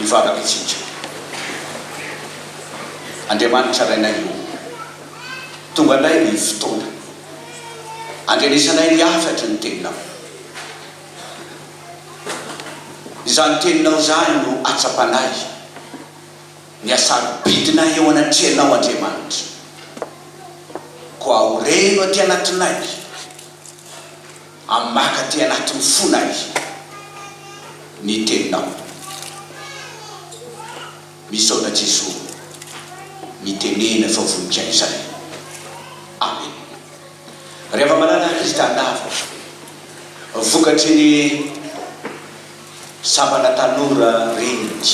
Hivavaka isika. Andriamanitra Rainay o, tonga indray ny fotoana andrenesanay ny hafatry ny Teninao. Izany Teninao izany no hatsapanay ny hasarobidinay eo anatrehanao Andriamanitra. Koa aoreno aty anatinay. Amaka aty anatin'ny fonay ny teninao. Misaotra Jesoa mitenena fa vonika izay. Amen. Ry hava-malala kristiana havako, vokatry ny sampana tanora reniny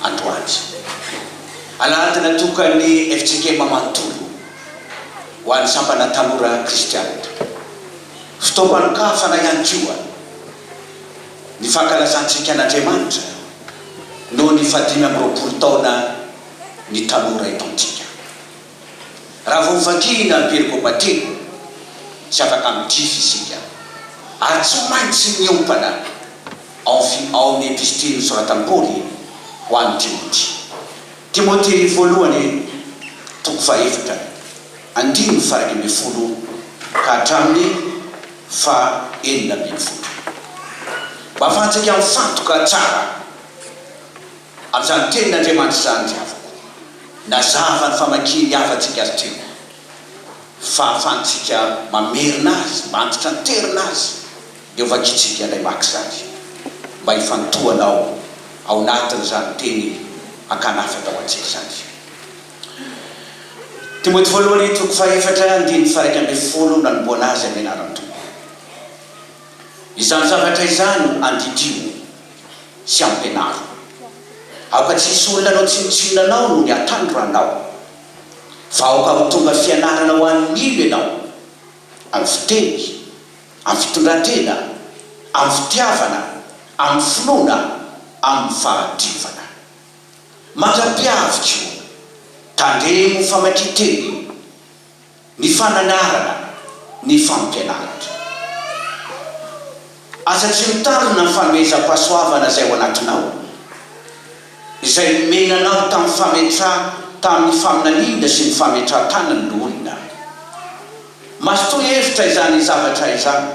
androany. Alahady natokan'ny fjkm manontolo ho an'ny sampana tanora kristiana. Fotoam-panokafana ihany koa ny fankalazantsika an'Andriamanitra noho ny fahadimy amby 20 taona ny tanora eto amintsika. Raha vao vakiana ny perikopa telo, tsy afaka midify isika ary tsy maintsy miompana ao ao amin'ny epistily nosoratan'i Paoly ho an'i Timoty. Timoty voalohany toko fahefatra andininy faha-11 ka hatramin'ny faha-16. Mba ahafahantsika mifantoka tsara amin'izany tenin'Andriamanitra izany ry havako, nazava ny famakian'ny havantsika azy teo, fa ahafahantsika mamerina azy, mantitranterina azy, dia ho vakintsika ilay maka izany, mba hifantohanao ao anatin'izany teny hakana hafatra ho antsika izany. Timoty voalohany toko fahefatra andininy faha-11 nanombohana azy amin'ny anaran'ny Tompo. Izany zavatra izany no andidio sy ampianaro. Aoka tsy hisy olona hanao tsinontsinona anao noho ny hatanoranao, fa aoka ho tonga fianarana ho an'ny mino ianao, amin'ny fiteny, amin'ny fitondran-tena, amin'ny fitiavana, amin'ny finoana, amin'ny fahadiovana. Mandra-piaviko, tandremo famakian-teny, ny fananarana, ny fampianarana. Aza tsy mitandrina ny fanomezam-pahasoavana izay ao anatinao, izay nomena anao tamin'ny fametra tamin'ny faminaniana sy ny fametrahan-tanan'ny loholona. Mazotoa hevitra izany zavatra izany.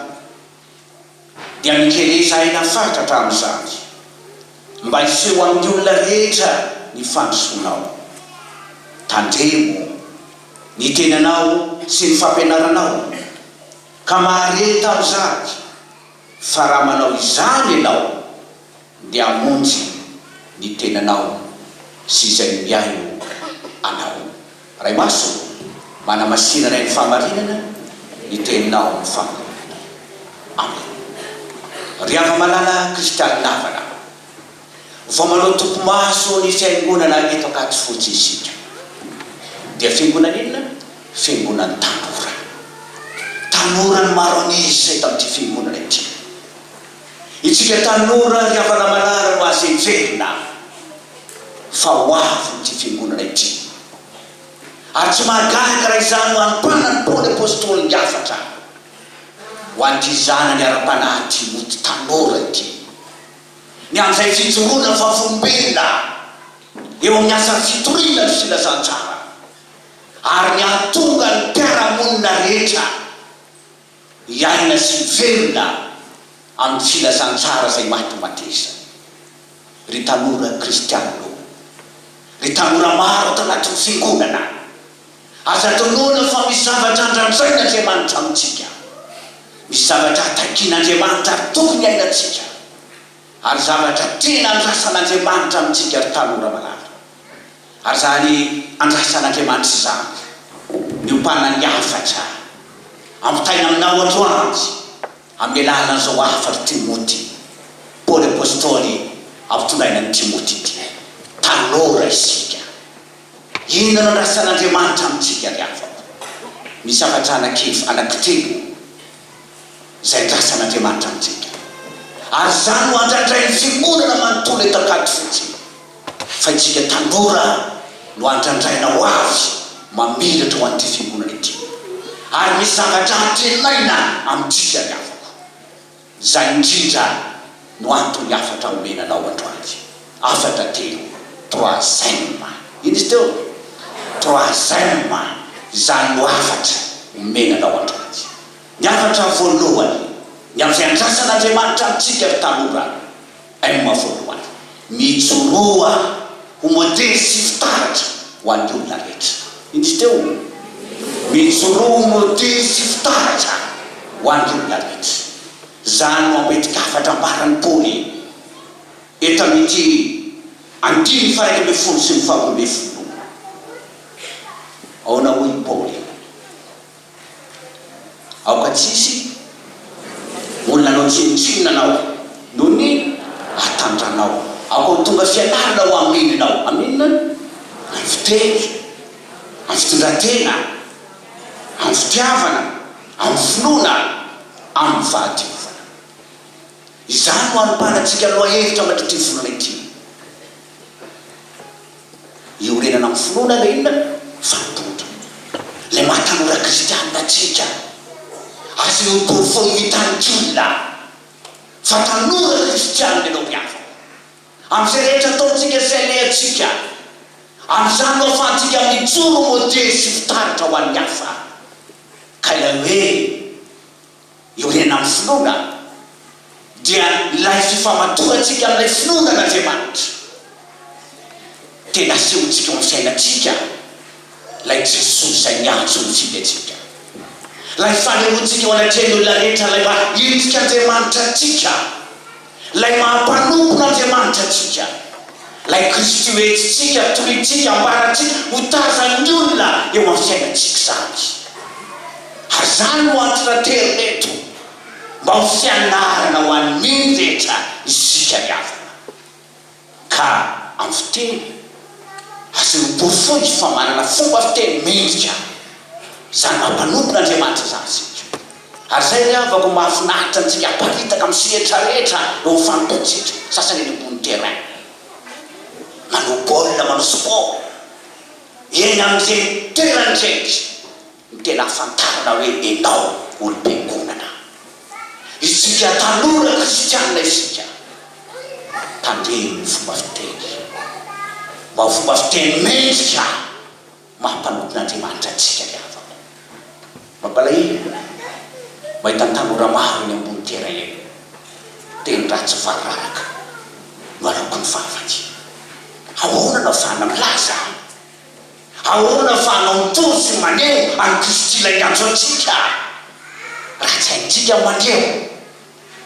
Dia mikeleza aina fatratra amin'izany, mba hiseho amin'ny olona rehetra ny fandrosoanao. Tandremo ny tenanao sy ny fampianaranao, ka mahareta amin'izany, fa raha manao izany ianao, dia hamonjy ny tenanao sy izay mihaino anao. Ray Masina, manamasina anay ny fahamarinana, ny Teninao no fahamarinana. Amen. Ry hava-malala kristianina havana, vao manao topimaso ny fiangonana eto Ankadifotsy isika. Dia fiangonana inona? Fiangonan'ny tanora. Tanora ny maro an'isa eto amin'ity fiangonana ity. Itsika tanora ry havana malala no azo heverina fa ho avy ity fiangonana ity. Ary tsy mahagaga raha izany no anompanan'i Paoly Apostoly ny hafatra ho an'ity zanany ara-panahy Timoty tanora ity, ny amin'izay fijoroana vavolombelona eo amin'ny asa fitoriana ny filazantsara ary ny hahatonga ny mpiara-monina rehetra hiaina sy hivelona amin'ny filazantsara izay matimatesany. Ry tanora kristianina ô, ry tanora maro ato anatin'ny fiangonana, aza adinoina fa misy zavatra andrandrain'Andriamanitra amintsika, misy zavatra takian'Andriamanitra ary tokony hiainantsika, ary zavatra tena andrasan'Andriamanitra amintsika ry tanora malala. Ary izany andrasan'Andriamanitra izany, niompanan'ny hafatra ampitaina aminao androany amin'ny alalan'izao hafatr'i Timoty, Paoly Apostoly ampitondraina an'i Timoty ity. Tanora isika. Inona no andrasan'Andriamanitra amintsika ry havako? Misy hafatra anankitelo izay andrasan'Andriamanitra amintsika. Ary izany no andrandrain'ny fiangonana manontolo eto Ankadifotsy. Fa isika tanora no andrandraina ho avy mamiratra ho an'ity fiangonana ity. Ary misy zavatra antenaina amintsika ry havako. Izay indrindra no anton'ny hafatra omena anao androany. Hafatra telo, troisième. Inona izy teo? Troisième. Izany no hafatra omena anao androany. Ny hafatra voalohany, ny amin'izay andrasan'Andriamanitra amintsika ry tanora, M voalohany, mijoroa ho modely sy fitaratra ho an'ny olona rehetra. Inona izy teo? Mijoroa ho modely sy fitaratra ho an'ny olona rehetra. Izany no ambetin-kafatra ambaran'i Paoly eto amin'ity andininy faha-11 sy ny faha-12. Ahoana hoy i Paoly? Aoka tsy hisy olona hanao tsinontsinona anao noho ny hatandranao. Aoka ho tonga fianarana ho amin'ny inona? Amin'ny inona? Amin'ny fiteny, amin'ny fitondran-tena, amin'ny fitiavana, amin'ny finoana, amin'ny fahadiovana. Izany no hanompanantsika lohahevitra mandritra ity volana ity. Iorenana amin'ny finoana ilay inona? Fanompoana. Ilay maha tanora kristianina antsika. Asehon'ny porofoin'ny hitan'ny olona fa tanora kristianina ianao ry havana. Amin'izay rehetra ataontsika sy alehantsika. Amin'izany no ahafahantsika mijoro ho modely sy fitaratra ho an'ny hafa. Ka ilay hoe. Iorenana amin'ny finoana dia ilay fifamatorantsika amin'ilay finoana an'Andriamanitra. Tena asehontsika ao amin'ny fiainantsika ilay Jesoa izay niantso nifidy antsika. Ilay fanehoantsika eo anatrehan'ny olona rehetra ilay maha endrik'Andriamanitra antsika. Ilay maha mpanompon'Andriamanitra antsika, ilay Kristy ho entintsika, torintsika, ambarantsika, ho tazan'ny olona eo amin'ny fiainantsika izany. Ary izany no antitranterina eto, mba ho fianarana ho an'ny mino rehetra isika ry havana. Ka amin'ny fiteny, Asehon'ny porofoy fa manana fomba fiteny mendrika izany maha mpanompon'Andriamanitra izany isika. Ary izay ry havako mahafinaritra antsika aparitaka amin'ny sehatra rehetra eo amin'ny fanompoantsika, sasany eny ambony terrain, manao baolina, manao sport, eny amin'ireny toerana ireny. no tena ahafantarana hoe enao olom-piangonana. Isika tanora kristianina isika, tandremo ny fomba fiteny. Mba ho fomba fiteny mendrika maha mpanompon'Andriamanitra antsika ry havako. Mampalahelo mahita ny tanora maro eny ambony terrain eny, teny ratsy variraraka no aloky ny vavany. Ahoana no ahafahana milaza? Ahoana fa hanao mitory sy maneho an'i Kristy ilay niantso antsika raha tsy haintsika ny maneho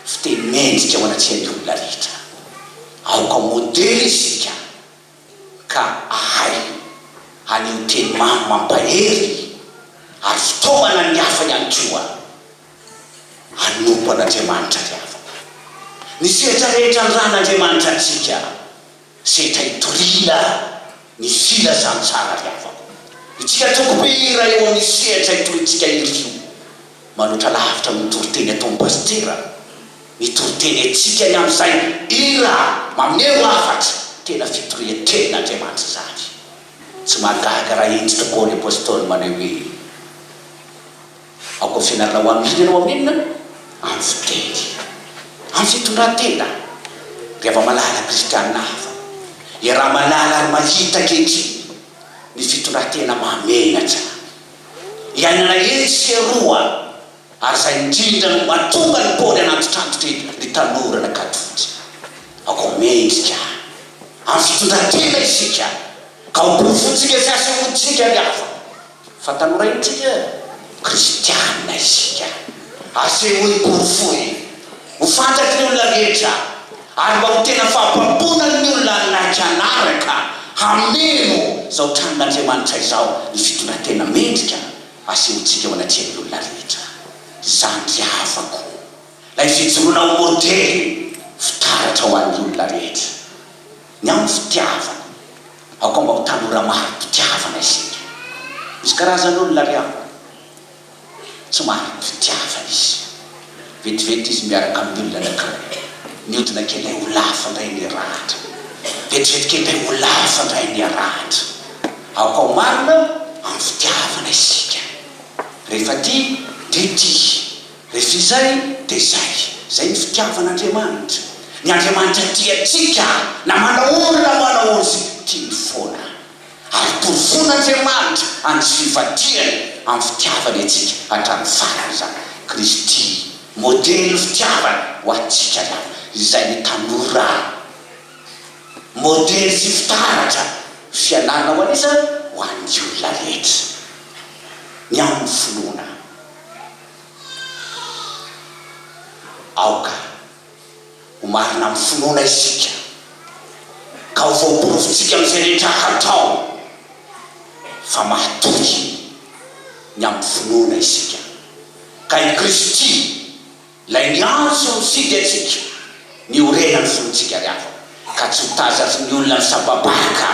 fiteny mendrika eo anatrehan'ny olona rehetra? Aoka ho modely isika ka hahay haneho teny mamy mampahery ary fitaomana ny hafa ihany koa hanompo an'Andriamanitra ry havana. Ny sehatra rehetra anirahan'Andriamanitra antsika. Zetra hitoriana ny filazantsara ry havako. Itsika toko mpihira eo amin'ny sehatra itoriantsika iry io. Manoatra lavitra noho ny toriteny ataon'ny pasitera ny toriteny antsika ny amin'izay hira maneho hafatra tena fitorian-tenin'Andriamanitra izany. Tsy mahagaga raha endrika Paoly Apostoly maneho hoe. Aoka ho fianarana ho amin'ny inona ho amin'ny inona? Amin'ny fiteny. Amin'ny fitondran-tena. Ry hava-malala kristianina hafa, iaraha-malala ary mahita ankehitriny ny fitondran-tena mahamenatra. Iainana etsy sy eroa, ary izay indrindra no mahatonga ny Paoly hanantitrantitra eto, ry tanora nakatofotsy. Aoka ho mendrika amin'ny fitondran-tena isika, ka ho porofointsika sy asehontsika ny hafa. Fa tanora ino tsika e? Kristianina isika. Asehoy porofoy ho fantatry ny olona rehetra ary mba ho tena fahababoana ny olona hanaiky hanaraka hameno izao tranon'Andriamanitra izao ny fitondran-tena mendrika asehontsika eo anatrehan'ny olona rehetra. Izany ry havako ilay fijoroana ho modely fitaratra ho an'ny olona rehetra. Ny amin'ny fitiavana. Aoka mba ho tanora mari-pitiavana isika. Misy karazan'olona ry havana, tsy mari-pitiavana izy. Vetivety izy miaraka amin'ny olona anankiray, mihodina kely indray olona hafa indray niarahatra. Vetivety kely indray olona hafa indray niarahatra. Aoka ho marina amin'ny fitiavana isika. Rehefa tia dia tia. Rehefa izay dia izay. Izay ny fitiavan'Andriamanitra. Ny Andriamanitra tia antsika na manahoana na manahoana isika, tiany foana. Ary porofoin'Andriamanitra amin'ny tsy fivadihany amin'ny fitiavany antsika hatramin'ny farany izany. Kristy, modelin'ny fitiavana ho antsika ry havana, izay ny tanora. Modely sy fitaratra fianarana ho an'iza? Ho an'ny olona rehetra. Ny amin'ny finoana. Aoka ho marina amin'ny finoana isika, ka ho voaporofontsika amin'izay rehetra hatao fa mahatoky ny amin'ny finoana isika, ka i Kristy, Ilay niantso nifidy antsika, niorenan'ny finoantsika ry havana, ka tsy ho tazatry ny olona misababaka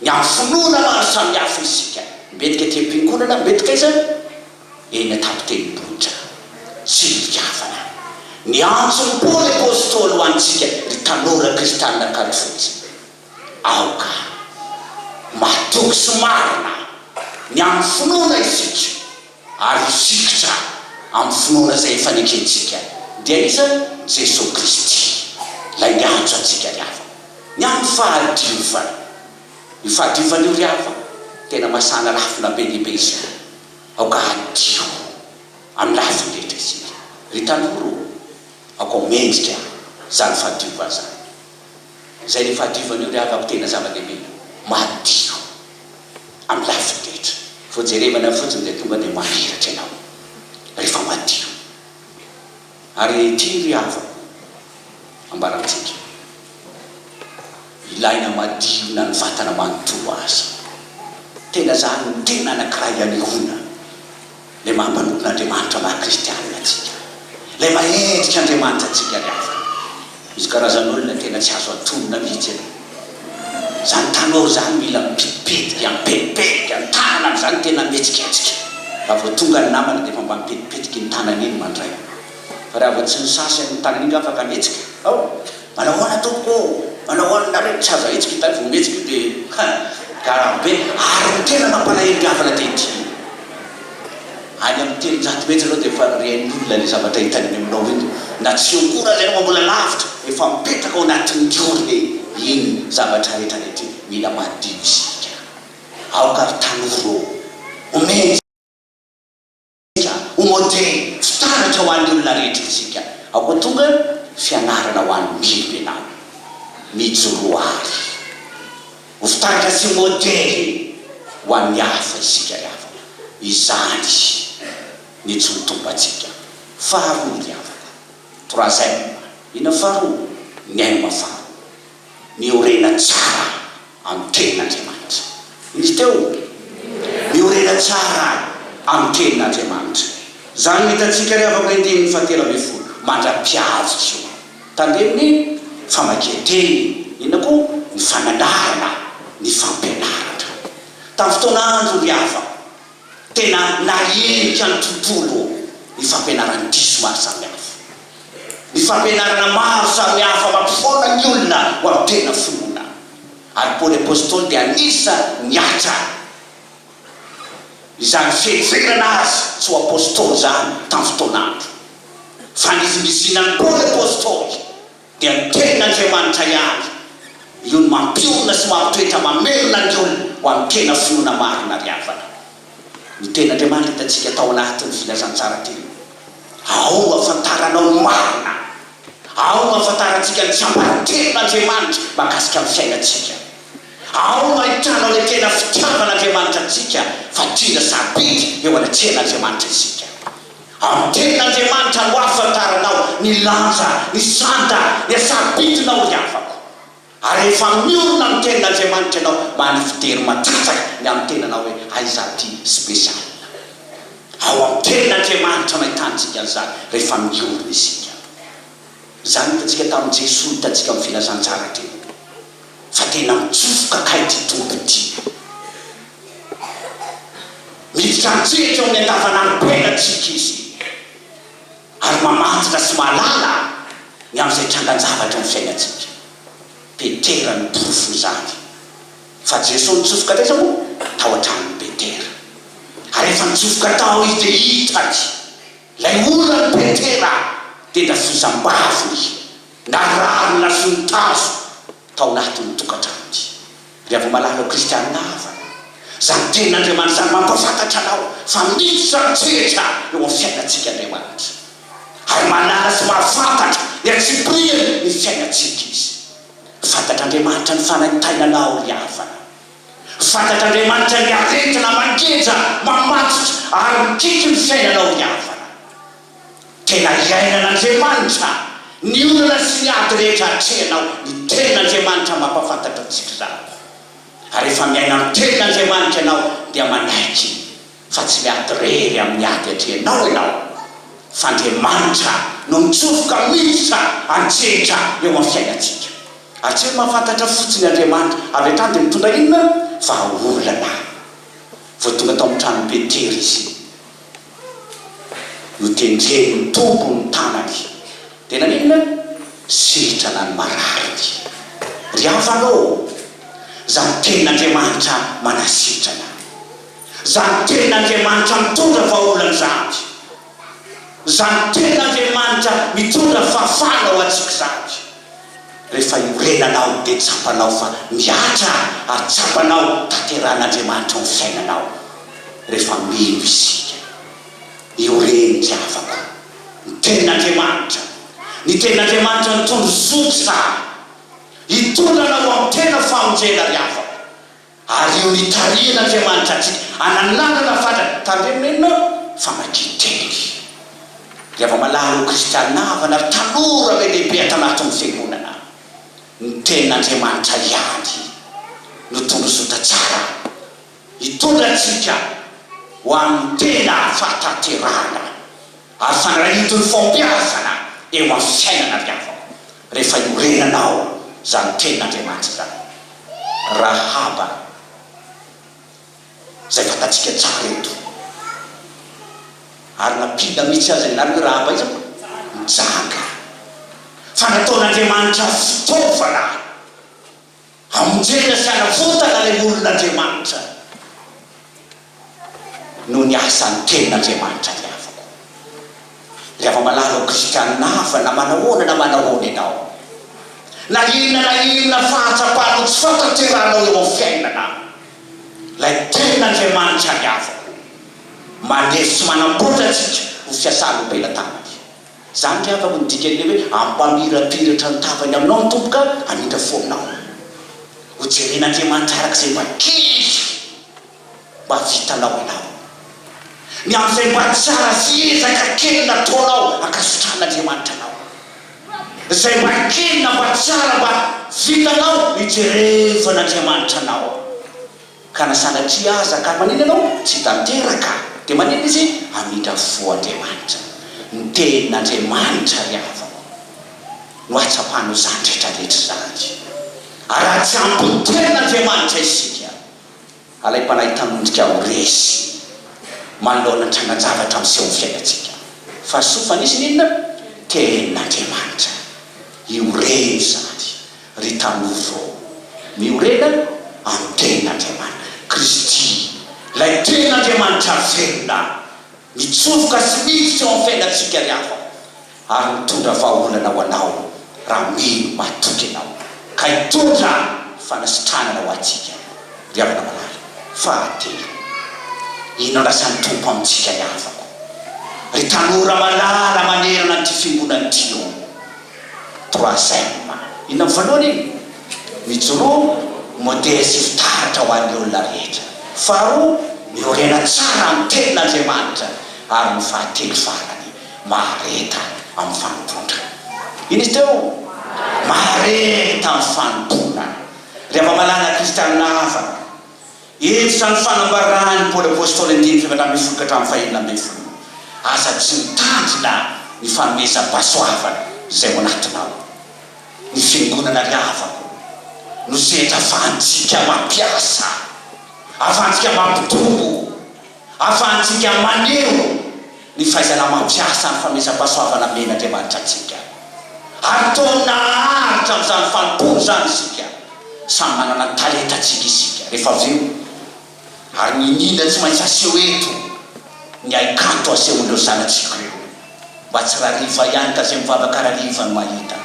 ny amin'ny finoana maro samihafa isika, mbetika aty am-piangonana, mbetika aiza? Eny an-tampon-tendrombohitra. Tsy ry havana. Ny antson'i Paoly Apostoly ho antsika, ry tanora kristianina Kalifotsy, aoka matoky sy marina ny amin'ny finoana isika, ary hifikitra amin'ny finoana izay efa nekentsika, dia iza? Jesoa Kristy, ilay niantso antsika ry havana. Ny amin'ny fahadiovana. Io fahadiovana io ry havana, tena masahana lafina be dia be izy io. Aoka hadio amin'ny lafiny rehetra isika. Ry tanora ô, aoka ho mendrika izany fahadiovana izany. Izay ilay fahadiovana io ry havako tena zava-dehibe. Madio amin'ny lafiny rehetra. Vao jerevana fotsiny dia tonga dia mahiratra ianao rehefa madio. Ary ity ry havako ambarantsika, ilaina madio na ny vatana manontolo aza. Tena izany no tena anankiray anehoana Ilay maha mpanompon'Andriamanitra maha kristianina antsika. Ilay maha endrik'Andriamanitra antsika ry havana. Misy karazan'olona tena tsy azo atonina mihitsy e. Izany tanora izany mila mipetipetika, mipetipetika, ny tanana izany tena mihetsiketsika. Raha vao tonga ny namana dia efa mba mipetipetika iny tanana iny mandray. Fa raha vao tsy nisasa iny tanana iny afaka mihetsika. Ao! Manao ahoana tompoko ô! Manao ahoana nareo? Tsy azo ahetsika io tany vao mihetsika io dia ha! Garave be! Ary ny tena mampalahelo ry havana dia ity. Any amin'ny 300 metatra ianao dia efa ren'ny olona ilay zavatra hitany any aminao iny. Na tsy eo akory aza ianao fa mbola lavitra, efa mipetraka ao anatin'ny orona e! Iny zavatra rehetra rehetra iny. Mila madio isika. Aoka ry tanora ô! Omena. Isika ho modely fitaratra ho an'ny olona rehetra isika. Aoka ho tonga fianarana ho an'ny mino ianao. Mijoroa àry ho fitaratra sy modely ho an'ny hafa isika ry havana. Izany ny tsy ho tombantsika. Faharoa ry havana, troisième, inona faharoa? Ny M faharoa. Miorena tsara amin'ny tenin'Andriamanitra. Izy teo? Miorena tsara amin'ny tenin'Andriamanitra. Izany no hitantsika ry havako ny andininy fahatelo ambin'ny folo, mandra-piaviko. Tandremo ny famakian-teny, inona koa? Ny fananarana, ny fampianarana. Tamin'ny fotoana andro ry havako, tena nahenika ny tontolo ny fampianaran-diso maro samihafa. Ny fampianarana maro samihafa mampihaona ny olona ho amin'ny tena finoana. Ary Paoly Apostoly dia anisa niatra izany fiheverana azy tsy ho Apostoly izany tamin'ny fotoan'andro. Fanizingizinan'i Paoly Apostoly dia ny Tenin'Andriamanitra ihany io no mampiorina sy mampitoetra mamelona ny olona ho amin'ny tena finoana marina ry havana. Ny Tenin'Andriamanitra hitantsika tao anatin'ny filazantsara teo. Ao no ahafantaranao ny marina. Ao no ahafantarantsika ny tsiambaratelon'Andriamanitra mahakasika ny fiainantsika. Ao no ahitanao ilay tena fitiavan'Andriamanitra antsika fa tena sarobidy eo anatrehan'Andriamanitra isika. Amin'ny Tenin'Andriamanitra no ahafantaranao ny lanja, ny sanda, ny hasarobidinao ry havako. Ary rehefa miorina amin'ny Tenin'Andriamanitra ianao, manify-dery matanjaka ny amin'ny tenanao hoe aiza aty spécial. Ao amin'ny Tenin'Andriamanitra no ahitantsika an'izany rehefa miorina isika. Izany hitantsika tamin'i Jesoa, hitantsika amin'ny filazantsara teo. Fa tena mitsofoka kay ity Tompo ity. Miditra an-tsehatra eo amin'ny andavanandrom-piainantsika Izy ary mamantatra sy mahalala ny amin'izay trangan-javatra eo amin'ny fiainantsika. Petera no porofon'izany. Fa Jesoa nitsofoka taiza moa? Tao an-tranon'i Petera. Ary rehefa nitsofoka tao Izy dia hitany ilay olan'i Petera dia nafozam-baviny. Narary nahazoan-tazo tao anatin'ny tokantranony. Ry hava-malala kristianina havana, izany Tenin'Andriamanitra izany mampahafantatra anao fa miditra an-tsehatra eo amin'ny fiainantsika Andriamanitra. Ary mahalala sy mahafantatra ny antsipiriany ny fiainantsika Izy. Fantatr'Andriamanitra ny fanaintainanao ry havana. Fantatr'Andriamanitra ny aretina mangeja, mamatotra ary mikiky ny fiainanao ry havana. Tena iainan'Andriamanitra ny olana sy ny ady rehetra atrehinao. Ny Tenin'Andriamanitra mampahafantatra antsika izany. Ary rehefa miaina amin'ny Tenin'Andriamanitra ianao dia manaiky fa tsy miady irery amin'ny ady atrehinao ianao fa Andriamanitra no mitsofoka miditra an-tsehatra eo amin'ny fiainantsika. Ary tsy hoe mahafantatra fotsiny Andriamanitra avy hatrany dia mitondra inona? Vahaolana. Vao tonga tao amin'ny tranon'i Petera izy. Notendren'ny Tompo ny tanany. Dia naninona? Sitrana ny marariny. Ry havana ô, izany Tenin'Andriamanitra manasitrana, izany Tenin'Andriamanitra mitondra vahaolana izany, izany Tenin'Andriamanitra mitondra fahafahana ho antsika izany, rehefa iorenanao dia tsapanao fa mihatra ary tsapanao tanterahan'Andriamanitra ao amin'ny fiainanao. Rehefa mino isika, iorenin-dravako ny Tenin'Andriamanitra. Ny Tenin'Andriamanitra no tondrozotra hitondra anao amin'ny tena famonjena ry havako. Ary io nitarihan'Andriamanitra antsika hanananana fatra, tandremo nenina, famakian-teny. Ry hava-malala ho kristiana havana ary tanora be dia be ato anatin'ny fiangonana, ny Tenin'Andriamanitra ihany no tondrozotra tsara Hitondra antsika ho amin'ny tena fahatanterahana ary fanarahiton'ny fahombiazana eo amin'ny fiainana ry havako, rehefa iorenanao izany tenin'Andriamanitra izany. Rahaba, izay fantatsika tsara eto, ary nampiana mihitsy aza ny anarany hoe Rahaba iza moa? Mijanga. Fa nataon'Andriamanitra fitaovana. Hamonjena sy hanavotana ilay olon'Andriamanitra noho ny asan'ny Tenin'Andriamanitra ry havako. Ry hava-malala ho kristianina hafa na manahoana na manahoana ianao, na inona na inona fahatsapanao tsy fahatanterahanao eo amin'ny fiainana, ilay Tenin'Andriamanitra ry havako, manefy sy manamboatra antsika ho fiasana ho belatanany. Zany ry havako ny dikan'ilay hoe ampamirapiratra ny tavany aminao ny Tompo ka hamindra fo aminao. Ho jeren'Andriamanitra araka izay mba kely mba vitanao ianao. Ny amin'izay mba tsara sy ezaka kely nataonao ankasitrahan'Andriamanitra anao. Izay mba kely na mba tsara mba vitanao hijerevan'Andriamanitra anao. Ka na sanatria aza ka maninona ianao? Tsy tanteraka. Dia maninona izy? Hamindra fo Andriamanitra. Ny tenin'Andriamanitra ry havako no ahatsapanao izany rehetra rehetra izany. Ary raha tsy ampy ny tenin'Andriamanitra isika, alaim-panahy tanondrika ho resy manoloana ny trangan-javatra miseho amin'ny fiainantsika. Fa soa fa nisy ny inona? Tenin'Andriamanitra. Ioreno izany. Ry tanora ô, miorena amin'ny Tenin'Andriamanitra. Kristy, ilay Tenin'Andriamanitra velona, mitsofoka sy miditra eo amin'ny fiainantsika ry havana, ary mitondra vahaolana ho anao raha mino matoky ianao, ka hitondra fanasitranana ho antsika, ry havana malala. Fahatelo, inona andrasan'ny Tompo amintsika ry havako? Ry tanora malala manerana an'ity fiangonana ity ô! Troisième. Inona ny voalohany iny? Mijoroa modely sy fitaratra ho an'ny olona rehetra. Faharoa, miorena tsara amin'ny Tenin'Andriamanitra. Ary ny fahatelo farany, mahareta amin'ny fanompoana. Inona izy teo? Mahareta amin'ny fanompoana. Ry hava-malala kristianina havana, Hentitra ny fanambaran'i Paoly Apostoly andininy faha-14 ka hatramin'ny faha-16, Aza tsy mitandrina ny fanomezam-pahasoavana izay ao anatinao. Ny Fiangonana ry havako no sehatra ahafahantsika mampiasa, ahafahantsika mampitombo, ahafahantsika maneho ny fahaizana mampiasa ny fanomezam-pahasoavana omen'Andriamanitra antsika. Ary taomina haharitra amin'izany fanompoana izany isika. Samy manana ny talentantsika isika rehefa avy eo. Ary niniana tsy maintsy aseho eto ny haikanto asehon'ireo zanatsika ireo. Mba tsy rariva ihany ka izay mivavaka rariva no mahita.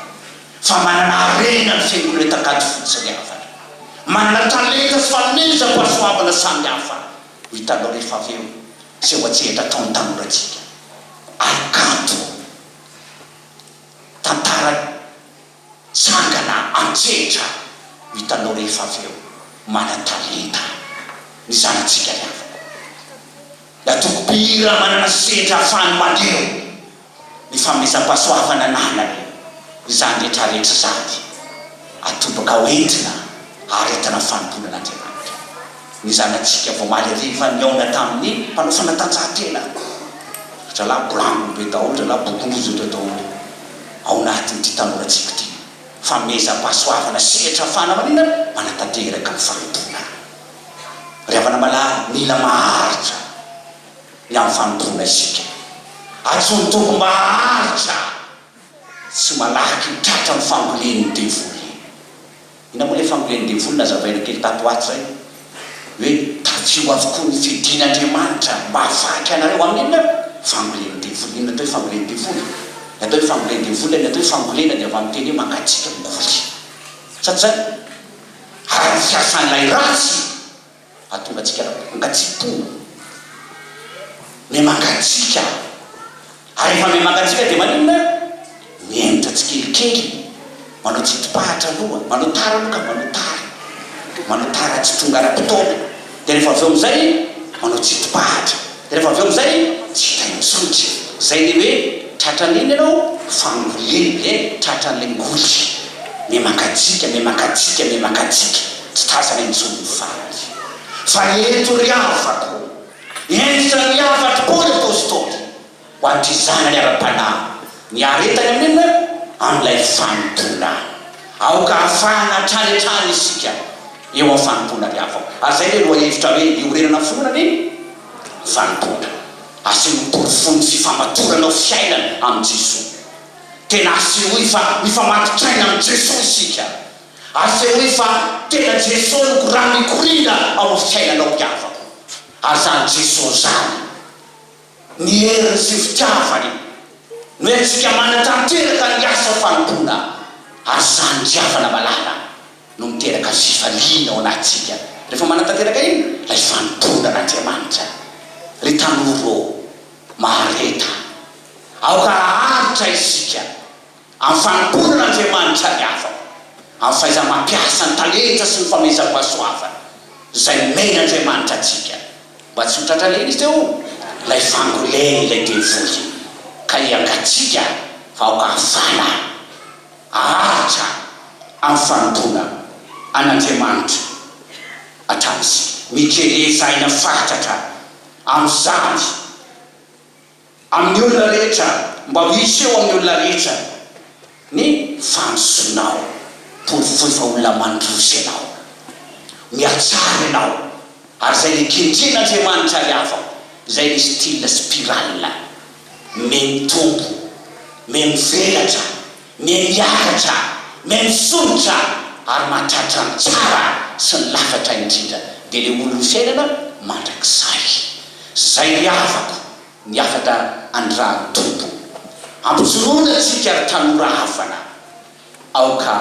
Fa manana harena ny fiangonana eto Ankadifotsy ry havana. Manana talenta sy fanomezam-pahasoavana samihafa. Ho hitanao rehefa avy eo seho an-tsehatra ataon'ny tanorantsika. Ary kanto. Tantara tsangana an-tsehatra ho hitanao rehefa avy eo. Manan-talenta ny zanatsika ry havako. Ny antoko mpihira manana sehatra ahafahany maneho ny fanomezam-pahasoavana ananany izany rehetra rehetra izany atobaka ho entina haharetana ny fanompoana an'Andriamanitra. Ny zanatsika vao omaly hariva nihaona tamin'ny mpanao fanatanjahantena. Dralahy blanco be daholo, dralahy bokon'ozatra daholo ao anatin'ity tanorantsika ity. Fanomezam-pahasoavana sehatra ahafahana maninona? Manatanteraka ny fanompoana. Ry havana malala, mila maharitra ny amin'ny fanompoana isika. Antsoin'ny Tompo mba haharitra tsy malaky ho tratra ny fangolen'ny devoly. Inona moa ilay fangolen'ny devoly nazavaina kely tato ho ato izay? Hoe tafio avokoa ny fidin'Andriamanitra mba hahafaky anareo amin'ny inona? Fangolen'ny devoly. Inona atao hoe fangolen'ny devoly? Ny atao hoe fangolen'ny devoly, ny atao hoe fangolena dia avy amin'ny teny hoe mangatsiaka, ngoly. Sa tsy izany? Ary ny fiasan'ilay ratsy hahatonga antsika hangatsiam-po, miha-mangatsiaka. Ary rehefa miha-mangatsiaka dia maninona? Mihemotra tsikelikely, manao tsidi-pahatra aloha, manao tara aloha ka, manao tara, manao tara tsy tonga ara-potoana, dia rehefa avy eo amin'izay manao tsidi-pahatra, dia rehefa avy eo amin'izay tsy hita intsony. Izay ilay hoe tratran'inona ianao? Fangolena, ilay tratran'ilay ngoly. Miha-mangatsiaka, miha-mangatsiaka, miha-mangatsiaka, tsy tazana intsony ny farany. Fa eto ry havako, hentitra ny hafatr'i Paoly Apostoly ho an'ity zanany ara-panahy, niaretany amin'inona? Amin'ilay fanompoana. Aoka hahafahana hatrany hatrany isika eo amin'ny fanompoana ry havako. Ary izay ilay lohahevitra hoe iorenana finoana ny fanompoana. Asehoy porofon'ny fifamatoranao fiainana amin'i Jesoa. Tena asehoy fa mifamatotraina amin'i Jesoa isika. Asehoy fa tena Jesoa no rano mikoriana ao amin'ny fiainanao ry havako. Ary izany Jesoa izany, ny heriny sy fitiavany no entintsika manatanteraka ny asa fanompoana. Ary izany ry havana malala no miteraka fifaliana ao anatintsika rehefa manatanteraka inona? Ilay fanompoana an'Andriamanitra. Ry tanora ô, mahareta. Aoka haharitra isika amin'ny fanompoana an'Andriamanitra ny havana, amin'ny fahaiza-mampiasa ny talenta sy ny fanomezam-pahasoavana izay nomen'Andriamanitra antsika, mba tsy ho tratran'iny izy teo, ilay fangolen' ilay devoly, ka hiangatsiaka fa aoka hafana haharitra amin'ny fanompoana an'Andriamanitra hatrany isika. Mikeleza aina fatratra amin'izany. Amin'ny olona rehetra, mba ho hiseho amin'ny olona rehetra ny fandrosoanao. Porofoy fa olona mandroso ianao. Mihatsara ianao. Ary izay le kendren'Andriamanitra ry havako, izay le style spirale. Miha-mitombo, miha-mivelatra, miha-miakatra, miha-misondrotra ary mahatratra ny tsara sy ny lafatra indrindra. Dia le olon'ny fiainana mandrakizay. Zay ry havako ny hafatra andrahan'ny Tompo. Ampijoroana antsika ry tanora havana. Aoka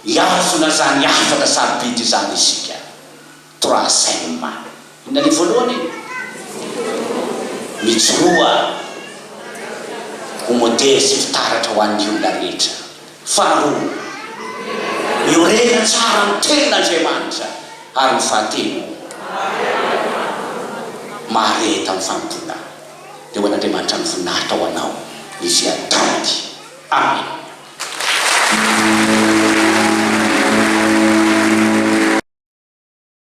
hihazona izany hafatra sarobidy izany isika. Troisième. Inona le voalohany? Mijoroa ho modely sy fitaratra ho an'ny olona rehetra. Faharoa, miorena tsara amin'ny Tenin'Andriamanitra. Ary ny fahatelo, mahareta amin'ny fanompoana. Dia ho an'Andriamanitra ny voninahitra ho anao ny fiadanany. Amena.